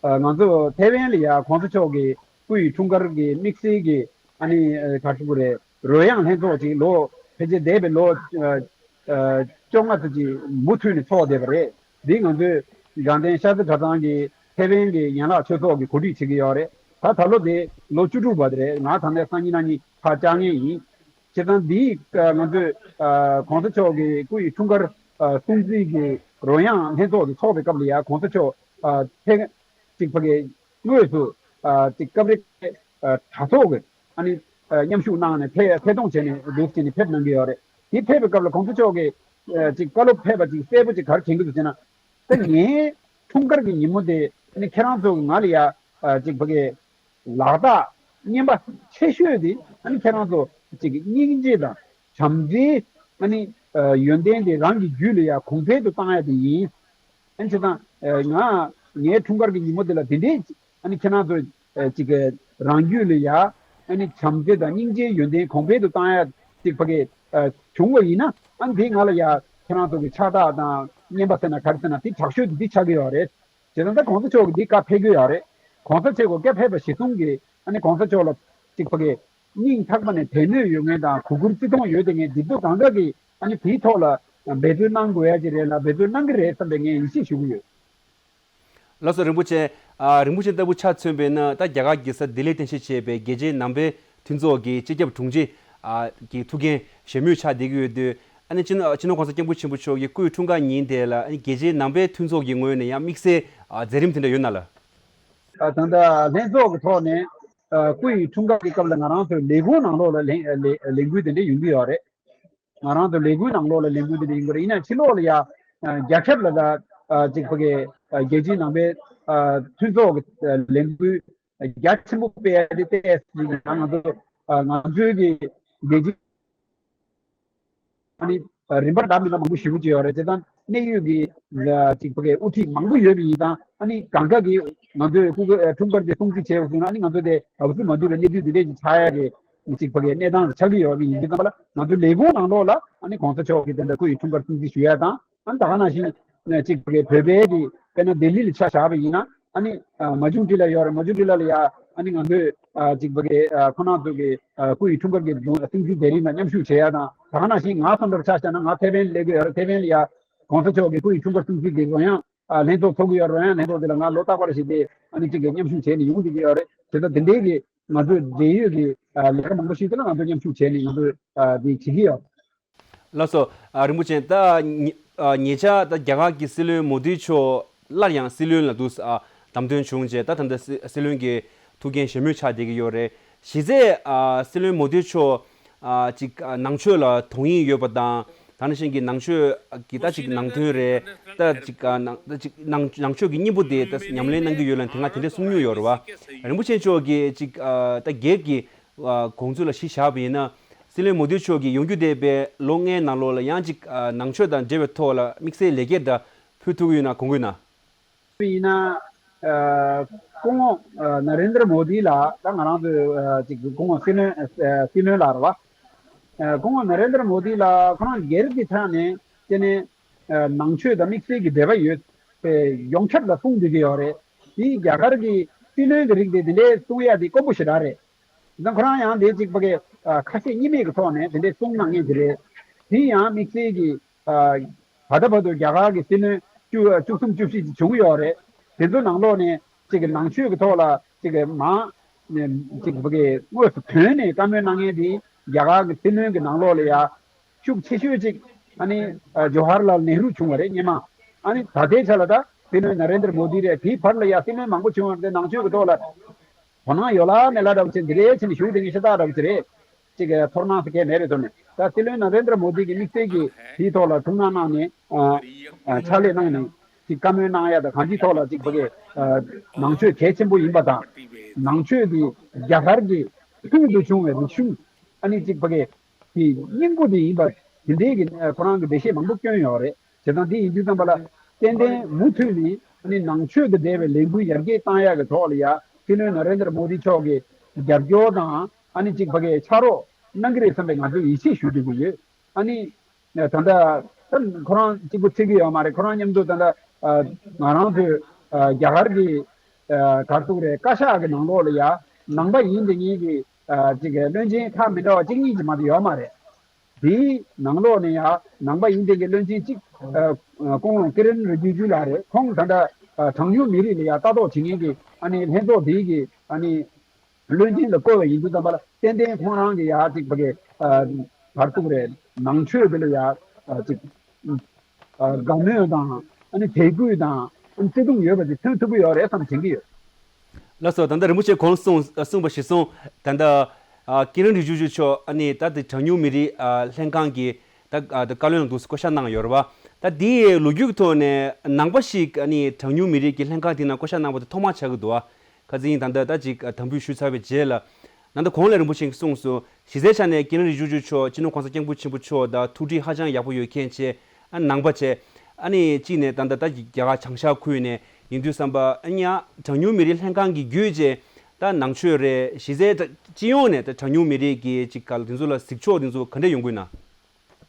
ཨ་ང་ཚོ་ཐེ་ཝན་ལ་ཡ་གོང་ས་མཆོག་གི་སྐུ་ཡི་འཁྲུངས་སྐར་གྱི་དམིགས་བསལ་གྱི་ཨ་ནི་ཨ་ག་རེ་ཞུ་དགོས་རེད། རོལ་དབྱངས་ལྷན་ཚོགས་ཅིག་ལོ་ཕལ་ཆེར་འདས་པའི་ལོ་ཨ་ཨ་བཅོ་ལྔ་ཙམ་ཅིག་མུ་མཐུད་ནས་ཚོགས་བསྡད་པ་རེད། འདི་ང་ཚོའི་དགའ་ལྡན་ཤར་རྩེ་གྲྭ་ཚང་གི་ཐེ་ཝན་གྱི་ཡན་ལག་ཆོས་ཚོགས་ཀྱིས་གོ་སྒྲིག་བྱེད་ཀྱི་ཡོད་རེད། ད་ད་ལོ་དེ་ལོ་བཅུ་དྲུག་པ་དེ་རེད། ང་ད་ལྟ་སང་ཉིན་གནངས་ཉིན་ཕར་བཅར་མཁན་ཡིན། བྱས་ཙང་འདིའི་ང་ཚོས་གོང་ས་མཆོག་གི་སྐུ་ཡི་འཁྲུངས་སྐར་སྲུང་བརྩི་གི་རོལ་དབྱངས་ལྷན་ཚོགས་དེ་ཚོགས་པའི་སྐབས་ལ་ཡ་གོང་ས་མཆོག་ཕེབས། ཅིག་ཕ་གི་དངོས་སུ་ཅིག་སྐབས་རེ་གྲྭ་ཚོགས་ཀྱི་ཨ་ནི་མཉམ་ཞུགས་གནང་ནས་ཕེབས་ཕེབས་གཏོང་བྱས་ནས་འདུག་བྱས་ནས་ཕེབས་གནང་གི་ཡོད་རེད། དེ་ཕེབས་པའི་སྐབས་ལ་གོང་ས་མཆོག་གིས་ཅིག་བཀའ་སློབ་ཕེབས་པ་ཅིག་གསལ་པོ་ཅིག་ག་རེ་མཁྱེན་གྱི་འདུག་ཟེར་ན། ད་ངའི་འཁྲུངས་སྐར་གྱི་ཉིན་མོ་དེ་ནི་ཁྱེད་རང་ཚོ་ང་ལ་ཡ་ཅིག་ཕ་གི་ལག་རྟགས་རྔན་པ་ཆེ་ཤོས་དེ་ཨ་ནི་ཁྱེད་རང་ཚོ་ཅིག་སྙིང་རྗེ་དང་བྱམས་བརྩེའི་ཨ་ནི་ཡོན་ཏན་དེ་རང་གི་རྒྱུད་ལ་ཡ་གོང་འཕེལ་དུ་བཏང་ཡ་དེ་ཡིན། ཨ་ནི་བྱས་ཙང་ང་ངའི་འཁྲུངས་སྐར་གྱི་ཉིན་མོ་དེ་ལ་དེ་འདྲའི་ཨ་ནི་ཁྱེད་རང་ཚོ་ཅིག་རང་རྒྱུད་ལ་ཡ་ཨ་ནི་བྱམས་བརྩེ་དང་སྙིང་རྗེའི་ཡོན་ཏན་གོང་འཕེལ་དུ་བཏང་ཡ་ཅིག་ཕ་གི་བྱུང་བ་ཡིན་ན། ཨ་ནི་དེ་ང་ལ་ཡ་ཁྱེད་རང་ཚོ་གི་ཕྱག་རྟགས་དང་རྔན་པ་ཟེར་ན་ག་རེ་ཟེར་ན་དེ་དྲག་ཤོས་དེ་འདི་ཆགས་ཀྱི་ཡོད་རེད། བྱས་ཙང་ད་གོང་ས་མཆོག་གི་འདི་བཀའ་ཕེབས་ཀྱི་ཡོད་རེད། གོང་ས་མཆོག་གི་བཀའ་ཕེབས་པ་གཞིར་བཟུང་གི་ཨ་ནི་གོང་ས་མཆོག་ལ་ཅིག་ཕ་གི་སྙིང་ཐག་པ་ནས་དད་མོས་ཡོད་མཁན་དང་གུས་བཀུར་བརྩི་མཐོང་ཡོད་དེ་ངས་འདི་ཚོ་གང་ག་གི་ཨ་ནི་དེའི་ཐོག་ལ་འབད་བརྩོན་གནང་དགོས་ཡ་ཅིག་རེད་ལ། འབད་བརྩོན་གནང་གི་རེད་བསམ་པའི་ངས་ཡིད་ཆེས་ཞུ་གི་ཡོད། ལགས་སོ། རིན་པོ་ཆེ། ཨ། རིན་པོ་ཆེ་ལྟ་བུ་ཆ་མཚོན་པས་ན་ད་རྒྱ་གར་གྱི་ས་ལྡི་ལིར་རྟེན་གཞི་བྱས་པའི་རྒྱལ་སྤྱིའི་ནང་པའི་མཐུན་ཚོགས་ཀྱི་སྤྱི་ཁྱབ་དྲུང་ཆེ། ཨ། གི་ཐུགས་འགན་བཞེས་མུས་ཆགས་བསྡད་ཀྱི་ཡོད་དུས། ཨ་ནི་སྤྱི་ནོར་སྤྱི་ནོར་གོང་ས་སྐྱབས་མགོན་ཆེན་པོ་མཆོག་གི་སྐུའི་འཁྲུངས་སྐར་ཉིན་དེ་ལ་ཨ་ནི་རྒྱལ་སྤྱིའི་ནང་པའི་མཐུན་ཚོགས་ཀྱི་ངོས་ནས་ཡང་དམིགས་བསལ་ཨ་མཛད་རིམ་དེ་འདྲ་ཡོད་ན་ལགས། ཨ། ད་ལྟ་ལྷན་ཚོགས་ཀྱི་ཐོག་ནས་ཨ་སྐུ་ཡི་འཁྲུངས་སྐར་གྱི་སྐབས་ལ་ང་རང་ཚོའི་ལས་ཁུངས་ནང་ལོགས་ལ་ལས་ལས་ལས་འགུལ་དེ་འདྲ་ཡོང་གི་ཡོད་རེད། ང་རང་ཚོ་ལས་འགུལ་ནང་ལོགས་ལ་ལས་འགུལ་དེ་འདྲ་ཡིན་པ་རེད། ཡིན་ན་ཕྱི་ལོགས་ལ་ཡ་ཨ་རྒྱ་ཁྱབ་ལ་ད་ཨ་ཅིག་ཕ་གི་ཨ་རྒྱལ་སྤྱིའི་ནང་པའི་ཨ་མཐུན་ཚོགས་ཀྱི་ཨ་ལས་འགུལ་རྒྱ་ཆེན་པོ་སྤེལ་ཡ་དེ་ཏོག་ཙམ་ང་ཚོ་ཨ་ང་ཚོའི་གི་རྒྱལ་སྤྱི་ཨ་ནི་རིམ་པར་བསྡམས་ཡོད་ན་མང་པོ་ཞེ་པོ་ཅིག་ཡོད་རེད། དེ་དང་གནད་ཡོད་ཀྱི་ཅིག་ཕ་གི་དབུ་ཁྲིད་མང་པོ་ཡོད་པ་ཡིན་ཙང་། ཨ་ནི་གང་ག་གིས་ང་ཚོའི་སྐུ་འཁྲུངས་སྐར་དེ་སྲུང་བརྩི་བྱས་པ་སོང་ན། ཨ་ནི་ང་ཚོ་དེ་བབས་སུ་མ་འདུག་པའི་གནས་ཚུལ་འདི་འདྲས་ཀྱི་ཆགས་ཡ་གི་ཅིག་ཕ་གི་གནས་སྟངས་ཆགས་ཀྱི་ཡོད་པ་ཡིན་དུས་ཙམ་པ་ལ། ང་ཚོའི་ལས་ཁུངས་ནང་ལོགས་ལ་ཨ་ནི་གོང་ས་མཆོག་གི་དེ་འདྲ་སྐུ་ཡི་འཁྲུངས་སྐར་སྲུང་བརྩི་ཞུ་ཡ་དང་། ཨ་ནི་ད་ག་ནང་བཞིན་ཅིག་ཕ་གི་བོད་པའི་གི་དཔེར་ན་ལྡི་ལི་ལ་ཆ་བཞག་པ་ཡིན་ན། ཨ་ནི་ཨ་མ་ཇུ་ཊི་ལ་ཡོད་རེད། མ་ཇུ་ཊི་ལ་ལ་ཡ་ཨ་ནི་ང་ཚོས་ཨ་ཅིག་ཕ་གི་ཨ་ཁོང་རྣམ་ཚོ་གི་ཨ་སྐུ་ཡི་འཁྲུངས་སྐར་གྱི་སྲུང་བརྩི་མཛད་རིམ་ལ་མཉམ་ཞུགས་བྱེད་ཡ་དང་། ད་ག་ནང་བཞིན་ང་བསམ་པར་ཆ་བཞག་ན་ང་ཐེ་ཝན་སླེབས་ཀྱི་ཡོད་རེད། ཐེ་ཝན་ལ་ཡ་གོང་ས་མཆོག་གི་སྐུ་ཡི་འཁྲུངས་སྐར་སྲུང་བརྩི་གི་རོལ་དབྱངས་ཨ་ལྷན་ཚོགས་ཚོགས་ཀྱི་ཡོད་རེད། རོལ་དབྱངས་ལྷན་ཚོགས་དེ་ལ་ང་ལོ་རྟག་པར་ཞིག་དེ་ཨ་ནི་ཅིག་གི་མཉམ་ཞུགས་བྱས་ནས་ཡོང་བསྡད་ཀྱི་ཡོད་རེད། དེ་ལྟར་དེ་འདྲའི་གི་ང་ཚོའི་འབྲེལ་ཡོད་ཀྱི་ཨ་ལས་ཀ་མང་པོ་ཞིག་དེ་ལ་ང་ཚོ་མཉམ་ཞུགས་བྱས་ནས་ང་ཚོས་ཨ་དེ་བྱེད་ཀྱི་ཡོད། ལགས་སོ། ཨ་རིན་པོ་ཆེ། ད་ཉེ་ཨ་ཉེ་ཆར་ད་རྒྱ་གར་གྱི་སྲིད་བློན་མོ་དི་མཆོག་སླར་ཡང་སྲིད་བློན་ལ་འདུག་ཨ་བདམས་ཐོན་བྱུང་རྗེས། ད་ད་ལྟ་སྲི་སྲིད་བློན་གྱི་ཐུགས་འགན་བཞེས་མུས་ཆགས་བསྡད་ཀྱི་ཡོད་རེད། གཞི་རྩའི་ཨ་སྲིད་བློན་མོ་དི་མཆོག་ཨ་ཅིག་ཨ་ནང་ཆོས་ལ་དོན་སྙིང་ཡོད་པ་དང་། ད་ནང་བཞིན་གྱི་ནང་ཆོས་ཀྱི་ད་ཅིག་ནང་དོན་རེད། ད་ཅིག་ཨ་ནང་ད་ཅིག་ནང་ནང་ཆོས་ཀྱི་སྙིང་པོ་དེ་ད་ཉམས་ལེན་གནང་གི་ཡོད་ལབ་དེ་སྔ་དེ་འདྲ་གསུང་མྱོང་ཡོད་རེད་བ། རིན་པོ་ཆེ་མཆོག་གིས་ཅིག་ཨ་ད་སྒེར་གྱི་ཨ་དགོངས་ཚུལ་ལ་གཞི་བཞག་པ་ཡིན་ན། སྲིད་བློན་མོ་དི་མཆོག་གིས་ཡོང་རྒྱུ་བསྡད་པའི་ལོ་ལྔའི་ནང་ལོགས་ལ་ཡང་ཅིག་ཨ་ནང་ཆོས་དང་འབྲེལ་བའི་ཐོག་ལ་དམིགས་བསལ་ལས་འགན་འདྲ་ཕུལ་ཐུབ་ཀྱི་ཡོད་ན་དགོངས་ཀྱི་ཡོད་ན། ཡིན་ན། ཨ་སྐུ་ངོ་ཨ་ན་རེན་དྲ་མོ་དི་ལགས། ད་ང་རང་ཚོའི་ཨ་ཅིག་སྐུ་ངོ་སྲིད་བློན་ཨ་སྲིད་བློན་ལགས་རེད་བ། ཨ་སྐུ་ངོ་ན་རེན་དྲ་མོ་དི་ལགས་ཁོ་རང་སྒེར་གྱི་ཐད་ནས་བལྟས་ནས་ཨ་ནང་ཆོས་དང་དམིགས་བསལ་གྱི་འབྲེལ་བ་ཡོད་པའི་ཡོངས་ཁྱབ་ལ་གསུང་བསྡད་ཀྱི་ཡོད་རེད། དེ་རྒྱ་གར་གྱི་སྲིད་བློན་གྱི་རིགས་དེ་དེ་འདྲའི་གསུང་ཡ་དེ་དཀོན་པོ་ཞེ་དྲག་རེད། ད་ཁོ་རང་ཡང་དེ་གཅིག་པ་གི་ཨ་ཁ་ཞེ་གཉིས་མེད་ཀྱི་ཐོག་ནས་དེ་འདྲའི་གསུང་གནང་མཁན་ཅིག་རེད། དེ་ཡང་དམིགས་བསལ་གྱི་ཨ་ད་ལྟ་བར་དུ་རྒྱ་གར་གྱི་སྲིད་བློན་བཅུ་བཅུ་གསུམ་བཅུ་བཞི་ཅིག་བྱུང་ཡོད་རེད། དེ་ཚོ་ནང་ལོགས་ནས་གཅིག་གི་ནང་ཆོས་ཀྱི་ཐོག་ལ་གཅིག་གི་མང་ནས་གཅིག་པ་གི་དངོས་སུ་ཐོན་ནས་བཀའ་མོལ་གནང་མཁན་དེ་རྒྱ་གར་གྱི་སྲིད་བློན་གྱི་ནང་ལོགས་ལ་ཡ་ཤུགས་ཆེ་ཤོས་ཅིག་ཨ་ནི་ཨ་ཇོ་ཧར་ལཱལ་ནེ་རུ་བྱུང་བ་རེད་སྔོན་མ། ཨ་ནི་ད་ལྟའི་ཆ་ལ་ད་སྲིད་བློན་ན་རེན་དྲ་མོ་དི་རེད། དེའི་བར་ལ་ཡ་སྲིད་བློན་མང་པོ་བྱུང་བ་རེད། ནང་ཆོས་ཀྱི་ཐོག་ལ་དོ་སྣང་ཡོད་ལ་མེད་ལ་འདྲ་བོ་ཅིག་འདི་རེད་ཟེར་ནས་ཞུ་དེ་ངས་ཤ་སྟག་འདྲ་བོ་ཅིག་རེད། ཅིག་གི་ཚོར་སྣང་ཟེར་མཁན་མེད་པའི་ཐོག་ནས། ད་སྲིད་བློན་ན་རེན་དྲ་མོ་དི་གིས་དམིགས་བསལ་གྱིས་དེའི་ཐོག་ལ་ཐུགས་སྣང་གནང་ནས་ཨ་ཨ་ཕྱག་ལས་གནང་ནས་ཅིག་བཀའ་མོལ་གནང་ཡ་དང་གང་ཅིའི་ཐོག་ལ་ཅིག་ཕ་གི་ཨ་ནང་ཆོས་གལ་ཆེན་པོ་ཡིན་པ་དང་། ནང་ཆོས་འདི་རྒྱ་གར་གྱི་ཕུལ་དུ་བྱུང་བའི་རིག་གཞུང་ཨ་ནི་ཅིག་ཕ་གི་དེ་སྙིང་པོ་དེ་ཡིན་པ་དེ་འདྲའི་གི་ཁོ་རང་གི་འགྲེལ་བཤད་མང་པོ་བསྐྱོན་ཡོད་རེད། བྱས་ཙང་དེ་ཡིན་དུས་ཙམ་པ་ལ་ཏན་ཏན་མུ་མཐུད་ནས་ནང་ཆོས་དང་འབྲེལ་བའི་ལས་འགུལ་ཡར་རྒྱས་བཏང་ཡག་གི་ཐོག་ལ་ཡ་སྲིད་བློན་ན་རེན་དྲ་མོ་དི་མཆོག་གིས་རྒྱབ་སྐྱོར་དང་ཨ་ནི་གཅིག་ཕ་གི་ཕྱག་རོགས་གནང་གི་རེད་བསམ་པའི་ང་ཚོས་ཡིད་ཆེས་ཞུ་འདོད་ཀྱི་ཡོད། ཨ་ནི་ད་ལྟ་ད་ཁོ་རང་གཅིག་པུ་ཚིག་གི་ཡོད་མ་རེད། ཁོ་རང་མཉམ་དུ་ད་ལྟ་ང་རང་ཚོའི་རྒྱ་གར་གྱི་གར་ཐུག་རེད། བཀའ་ཤག་གི་ནང་ལོགས་ལ་ཡ་ནང་པ་ཡིན་དེ་ངེད་ཀྱི་ཅིག་བློན་ཆེན་ཁག་མི་འདྲ་བ་གཅིག་གཉིས་ཀྱི་མ་གཏོགས་ཡོད་མ་རེད། དེའི་ནང་ལོགས་ནས་ཡང་ནང་པ་ཡིན་མཁན་གྱི་བློན་ཆེན་གཅིག་ཨ་ཨ་སྐུ་ངོ་ཀི་རན་རི་ཇི་ཇུ་ལགས་རེད། ཁོང་ད་ལྟ་ཨ་གྲངས་ཉུང་མི་རིགས་ལ་ཡང་ལྟ་རྟོག་བྱེད་མཁན་གྱི་ཨ་ནི་ལྷན་ཚོགས་དེའི་གི་ཨ་ནི་ བློན་ཆེན་ལ་བསྐོས་པ་ཡིན་དུས་ཙམ་པ་ལ་ཏན་ཏན་ཁོང་རང་གི་ཡ་ཅིག་ཕ་གི་ཨ་བར་ཐུག་རེད། ནང་ཆོས་དེ་ལ་ཡ་ཨ་ཅིག་ཨ་དགའ་མོས་དང་ཨ་ནི་དད་གུས་དང་ཨ་ནི་བརྩེ་དུང་ཡོད་པ་དེ་མཚོན་ཐུབ་ཀྱི་ཡོད་རེད་བསམ་དྲན་གྱི་ཡོད། ལགས་སོ། ད་ལྟ་རིན་པོ་ཆེ་གོང་གསུངས་གསུངས་པ་གཞིར་བཟུང་ད་ལྟ་ཨ་ཀི་རན་རིག་འཛིན་ཅུས་མཆོག་ཨ་ནི་ད་ལྟ་གྲངས་ཉུང་མི་རིགས་ཨ་ལྷན་ཁང་གི་ད་ཨ་ད་བཀའ་བློན་ལ་འདུག་སེ་བསྐོ་བཞག་གནང་ཡོད་རེད་བ། ད་དེའི་ལོ་རྒྱུས་ཀྱི་ཐོག་ནས་ནང་པ་ཞིག་ཨ་ནི་གྲངས་ཉུང་མི་རིགས་ཀྱི་ལྷན་ཁང་དེ་ནང་བསྐོ་བཞག་གནང་བ་དེ་ཐོག་མ་ཆགས་ཀྱི་འདུག་བ། ཁ་སང་ད་ལྟ་ད་ཅིག་དམ་འབུལ་ཞུས་ཚར་བའི་རྗེས་ལ། ད་ལྟ་གོང་ལ་རིན་པོ་ཆེས་གསུངས་སོང་། གཞི་རྩའི་ཆ་ནས་ཀི་རན་རིག་འཛིན་ཅུས་མཆོག་སྤྱི་ནོར་༸གོང་ས་༸སྐྱབས་མགོན་ཆེན་པོ་མཆོག་དང་ཐུགས་འདྲིས་ཧ་ཅང་ཡག་པོ་ཡོད་མཁན་བྱས། ཨ་ནང་པ་བྱས། ཨ་ནི་གཅིག་ནས་ད་ལྟ་ད་རྒྱ་གར་བྱང་ཤར་ཁུལ་ནས་ཡིན་དུས་ཙམ་པ་ཨ་ནི་ཡང་གྲངས་ཉུང་མི་རིགས་ལྷན་ཁང་གི་བརྒྱུད་བྱས། ད་ནང་ཆོས་རེད། གཞི་རྩའི་ད་སྤྱི་ཡོངས་ནས་ད་གྲངས་ཉུང་མི་རིགས་ཀྱི་ཅིག་ག་ལ་དེ་ཚོ་ལ་གཟིགས་ཕྱོགས་དེ་ཚོ་ག་འདྲ་ཡོང་གི་ཡོད་ན།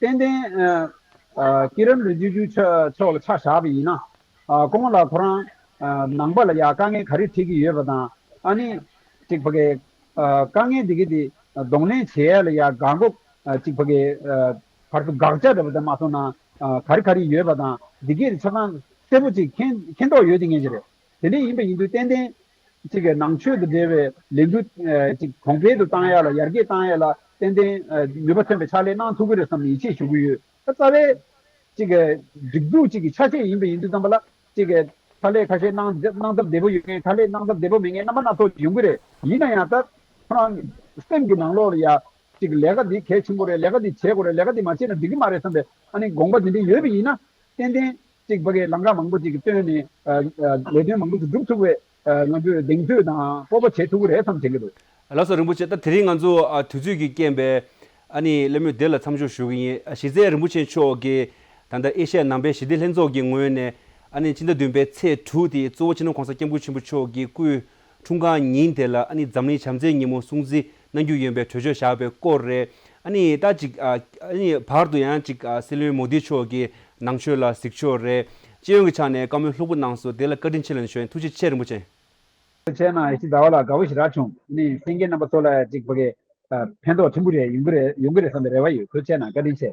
ཏན་ཏན་ཨ་ཨ་ཀི་རན་རིག་འཛིན་ཅུས་མཆོག་ལ་ཆ་བཞག་པ་ཡིན་ན། ཨ་ཁོང་ལ་ཁོ་རང་ཨ་ནང་པ་ལ་ཡ་དཀའ་ངལ་ག་རེ་འཕྲད་ཀྱི་ཡོད་པ་དང་། ཨ་ནི་ཅིག་ཕ་གི་ཨ་དཀའ་ངལ་འདི་གི་དེ་གདོང་ལེན་བྱེད་ཡ་ལ་ཡ་དགག་སྒོ་ཨ་ཅིག་ཕ་གི་ཨ་བར་དུ་དགག་བྱ་འདྲ་པོ་དེ་མ་སོང་ན་ཨ་ག་རེ་ག་རེ་ཡོད་པ་དང་། འདི་གའི་ཆ་ཚང་གསལ་པོ་ཅིག་མཁྱེན་མཁྱེན་རྟོགས་ཡོད་དེ་ངེས་ཅིག་རེད། དེ་འདྲ་ཡིན་པ་ཡིན་དུས་ཏན་ཏན་ཅིག་གི་ནང་ཆོས་དང་འབྲེལ་བའི་ལས་འགུལ་ཨ་ཅིག་གོང་འཕེལ་དུ་བཏང་ཡ་ལ་ཡར་རྒྱས་བཏང་ཡ་ལ་ཏན་ཏན་ཨ་ནུས་པ་ཐོན་པའི་ཕྱག་ལས་གནང་ཐུབ་ཀྱི་རེད་བསམ་ནས་ཡིད་ཆེས་ཞུ་གི་ཡོད། ད་རྩ་བའི་ཅིག་གི་སྒྲིག་འཛུགས་ཅིག་གི་ཆ་ཤས་ཡིན་པ་ཡིན་དུས་ཙམ་པ་ལ་ཅིག་གི་ཕྱག་ལས་ཁ་ཤས་གནང་གནང་སྟབས་བདེ་པོ་ཡོད་མཁན། ཕྱག་ལས་གནང་སྟབས་བདེ་པོ་མེད་མཁན་རྣམ་པ་སྣ་ཚོགས་ཡོང་གི་རེད། ཡིན་ན་ཡང་ད་ཁོ་རང་སེམས་ཀྱི་ནང་ལོགས་ལ་ཡ་ཅིག་ལས་ཀ་འདི་གལ་ཆེན་པོ་རེད། ལས་ཀ་འདི་བྱེད་དགོས་རེད། ལས་ཀ་འདི་མ་བྱས་ན་འགྲིག་གི་མ་རེད་བསམ་པའི་ཨ་ནི་དགོངས་པ་འདི་འདྲ་ཡོད་པ་ཡིན་ན་ཏན་ཏན་ཅིག་ཕ་གི་ལམ་ཁ་མང་པོ་ཅིག་བཏོན་ནས་ཨ་ཨ་ལས་དོན་མང་པོ་ཅིག་སྒྲུབ་ཐུབ་པའི་ཨ་ང་ཚོས་གདེང་ཚོད་དང་སྤོབས་པ་བྱེད་ཐུབ་ཀྱི་རེད་བསམ་དྲན་གྱི་འདུག། ལགས་སོ། རིན་པོ་ཆེ། ད་དེ་རིང་ང་ཚོ་ཨ་དུས་ཚོད་ཀྱི་རྐྱེན་པས་ཨ་ནི་གླེང་མོལ་འདི་ལ་མཚམས་འཇོག་ཞུ་གི་ཡིན། ཨ་གཞི་རྩའི་རིན་པོ་ཆེ་མཆོག་གིས་ད་ལྟ་ཨེ་ཤ་ཡ་ནང་པའི་ཞི་བདེ་ལྷན་ཚོགས་ཀྱི་ངོས་ནས་ཨ་ནི་ཕྱི་ཟླ་བདུན་པའི་ཚེས་དྲུག་དེ་གཙོ་བོ་སྤྱི་ནོར་༸གོང་ས་༸སྐྱབས་མགོན་ཆེན་པོ་མཆོག་གི་སྐུའི་འཁྲུངས་སྐར་ཉིན་དེ་ལ་ཨ་ནི་འཛམ་གླིང་བྱམས་བརྩེའི་ཉིན་མོ་སྲུང་བརྩི་གནང་རྒྱུ་ཡིན་པའི་གྲོས་ཆོད་བཞག་པའི་སྐོར་རེད། ཨ་ནི་ད་ཅིག་ཨ་ཨ་ནི་བར་དུ་ཡང་ཅིག་ཨ་སྲིད་བློན་མོ་དི་མཆོག་གིས་ནང་ཆོས་ལ་གཟིགས་ཕྱོགས་རེད། སྤྱི་ཡོངས་ཀྱི་ཆ་ནས་བཀའ་མོལ་ལྷུག་པོ་གནང་སོང་། དེ་ལ་བཀའ་དྲིན་ཆེ་ལབ་ཞུ་ཡིན། ཐུགས་རྗེ་ཆེ་རིན་པོ་ཆེ། ཐུགས་རྗེ་གནང་། ཡེ་ཤེས་ཟླ་བ་ལགས་དགའ་པོ་ཞེ་དྲག་བྱུང་། ཨ་ནི་གསན་མཁན་རྣམ་པ་ཚོ་ལ་ཅིག་ཕ་གི་ཨ་ཕན་ཐོགས་ཆེན་པོ་རེད། ཡོང་གི་རེད། ཡོང་གི་རེད་བསམ་པའི་རེ་བ་ཡོད། ཐུགས་རྗེ་གནང་། བཀའ་དྲིན་ཆེ།